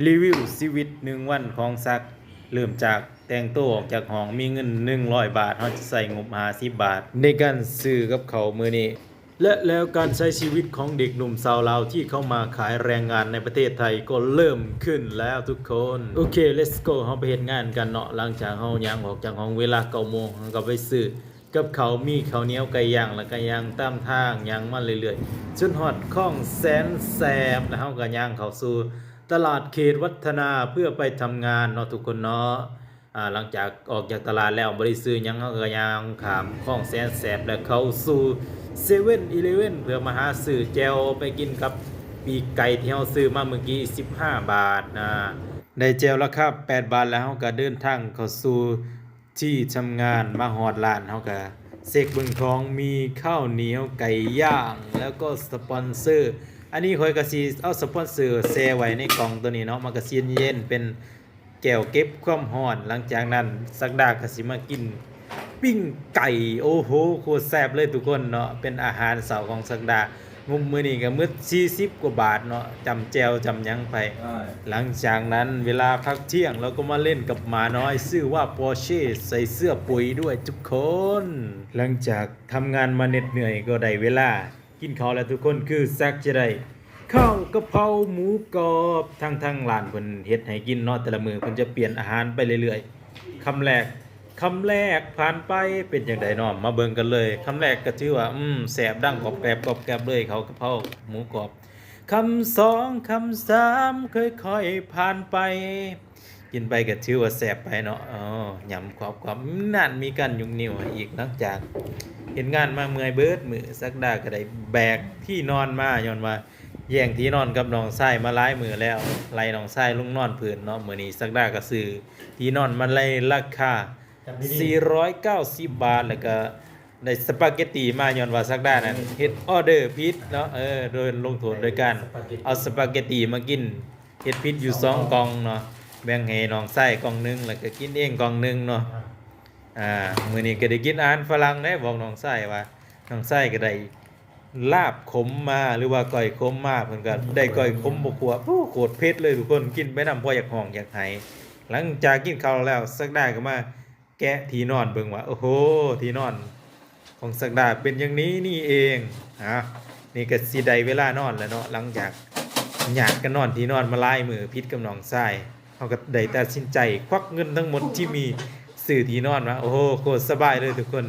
ຣີວິວຊີວິດໜຶ່ງວັນຂອງສັກ ເລີ່ມຈາກແຕ່ງໂຕອອກຈາກຫ້ອງ ມີເງິນໜຶ່ງຮ້ອຍບາດ ເຮົາຈະໃຊ້ງົບຫ້າສິບບາດ ໃນການຊື້ກັບເຂົ້າມື້ນີ້ ແລະແລ້ວການໃຊ້ຊີວິດຂອງເດັກໜຸ່ມຊາວລາວທີ່ເຂົ້າມາຂາຍແຮງງານໃນປະເທດໄທກໍເລີ່ມຂຶ້ນແລ້ວທຸກຄົນ. ໂອເຄ ເລັດໂກ ເຮົາໄປເຮັດງານກັນເນາະ. ຫຼັງຈາກເຮົາຍ່າງອອກຈາກຫ້ອງເວລາເກົ້າໂມງ ເຮົາກໍໄປຊື້ ກັບເຂົ້າ ມີເຂົ້າໜຽວໄກ່ຍ່າງ ແລ້ວກໍຍ່າງຕາມທາງ ຍ່າງມາເລື້ອຍໆ ຈົນຮອດຄອງແສນແສບ ແລ້ວເຮົາກໍຍ່າງເຂົ້າສູ່ຕະຫຼາດເຂດວັດທະນາ ເພື່ອໄປທຳງານເນາະທຸກຄົນເນາະ. ອາ ຫຼັງຈາກອອກຈາກຕະຫຼາດແລ້ວ ບໍ່ໄດ້ຊື້ຫຍັງ ເຮົາກໍຍ່າງຂ້າມຄອງແສນແສບ ແລ້ວເຂົ້າສູ່ເຊເວັນອີເລເວັນ ເພື່ອມາຫາຊື້ແຈ່ວໄປກິນກັບປີກໄກ່ທີ່ເຮົາຊື້ມາເມື່ອກີ້ ສິບຫ້າບາດນະ. ໄດ້ແຈ່ວລາຄາແປດບາດ ແລ້ວເຮົາກໍເດີນທາງເຂົ້າສູ່ ທີ່ທຳງານ. ມາຮອດຮ້ານ ເຮົາກະເຊັກເບິ່ງຂອງ ມີເຂົ້າໜຽວໄກ່ຍ່າງ ແລ້ວກໍສະປອນເຊີ. ອັນນີ້ຂ້ອຍກະຊິເອົາສະປອນເຊີແຊ່ໄວ້ໃນກ່ອງໂຕນີ້ເນາະ ມັນກະຊິເຢັນ ເປັນແກ້ວເກັບຄວາມຮ້ອນ. ຫຼັງຈາກນັ້ນ ສັກດາກະຊິມາກິນປີ້ງໄກ່. ໂອ້ໂຫ ໂຄດແຊບເລີຍທຸກຄົນເນາະ. ເປັນອາຫານເຊົ້າຂອງສັກດາ. ງົບມື້ນີ້ກໍໝົດສີ່ສິບກວ່າບາດເນາະ ຈ້ຳແຈ່ວຈ້ຳຫຍັງໄປ. ຫຼັງຈາກນັ້ນເວລາພັກທ່ຽງ ເຮົາກໍມາຫຼິ້ນກັບໝານ້ອຍ ຊື່ວ່າປອເຊ່ ໃສ່ເສື້ອປຸຍດ້ວຍທຸກຄົນ. ຫຼັງຈາກທຳງານມາເໜັດເໜື່ອຍ ກໍໄດ້ເວລາກິນເຂົ້າແລ້ວທຸກຄົນ. ຄືສັກຈະໄດ້ເຂົ້າກະເພົາໝູກອບ ທາງ ທາງຮ້ານເພິ່ນເຮັດໃຫ້ກິນເນາະ ແຕ່ລະມື້ເພິ່ນຈະປ່ຽນອາຫານໄປເລື້ອຍໆ. ຄຳແລກ ຄຳແລກຜ່ານໄປ ເປັນຈັ່ງໃດເນາະ ມາເບິ່ງກັນເລີຍ. ຄຳແລກກໍຖືວ່າ ອືມ ແຊບ ດັງກອບແກບ ກອບແກບເລີຍ ເຂົ້າກະເພົາໝູກອບ. ຄຳສອງ ຄຳສາມ ຄ່ອຍໆຜ່ານໄປ ກິນໄປກໍຖືວ່າແຊບໄປເນາະ. ເອີ ຫຍ້ຳກອບໆ ນັ້ນ ມີການຍົກນິ້ວໃຫ້ອີກ. ຫຼັງຈາກເຮັດງານມາເມື່ອຍເບິດມື້ ສັກດາກໍໄດ້ແບກທີ່ນອນມາ ຍ້ອນວ່າ ແຍ່ງທີ່ນອນກັບນ້ອງຊາຍມາຫຼາຍມື້ແລ້ວ ໄລ່ນ້ອງຊາຍລົງນອນພື້ນເນາະ. ມື້ນີ້ສັກດາກໍຊື້ທີ່ນອນມາໃນລາຄາສີ່ຮ້ອຍເກົ້າສິບບາດ ແລ້ວກໍໄດ້ສະປາເກັດຕີມາ ຍ້ອນວ່າສັກດານັ້ນເຮັດອໍເດີຜິດເນາະ. ເອີ ໂດນລົງໂທດໂດຍການເອົາສະປາເກັດຕີມາກິນ ເຮັດຜິດຢູ່ສອງກ່ອງເນາະ ແບ່ງໃຫ້ນ້ອງຊາຍກ່ອງໜຶ່ງ ແລ້ວກໍກິນເອງກ່ອງໜຶ່ງເນາະ. ອາ ມື້ນີ້ກໍໄດ້ກິນອາຫານຝຣັ່ງເດ້ ບອກນ້ອງຊາຍວ່າ ນ້ອງຊາຍກໍໄດ້ ລາບຂົມມາ ຫຼືວ່າກ້ອຍຂົມມາ ເພິ່ນກໍໄດ້ກ້ອຍຂົມບົວຂົ້ວ. ໂອ້ ໂຄດເຜັດເລີຍທຸກຄົນ ກິນໄປນຳພໍຢາກຮ້ອງຢາກໄຫ້. ຫຼັງຈາກກິນເຂົ້າແລ້ວ ສັກດາກໍມາແກະທີ່ນອນເບິ່ງວ່າ ໂອ້ໂຫ ທີ່ນອນຂອງສັກດາເປັນຢ່າງນີ້ນີ້ເອງ. ອາ ນີ້ກໍຊິໄດ້ເວລານອນແລ້ວເນາະ. ຫຼັງຈາກຍາດກັນນອນທີ່ນອນມາຫຼາຍມື້ຜິດກັບນ້ອງຊາຍ ເຮົາກໍໄດ້ຕັດສິນໃຈຄວັກເງິນທັງໝົດທີ່ມີ ຊື້ທີ່ນອນມາ. ໂອ້ໂຫ ໂຄດສະບາຍເລີຍທຸກຄົນ.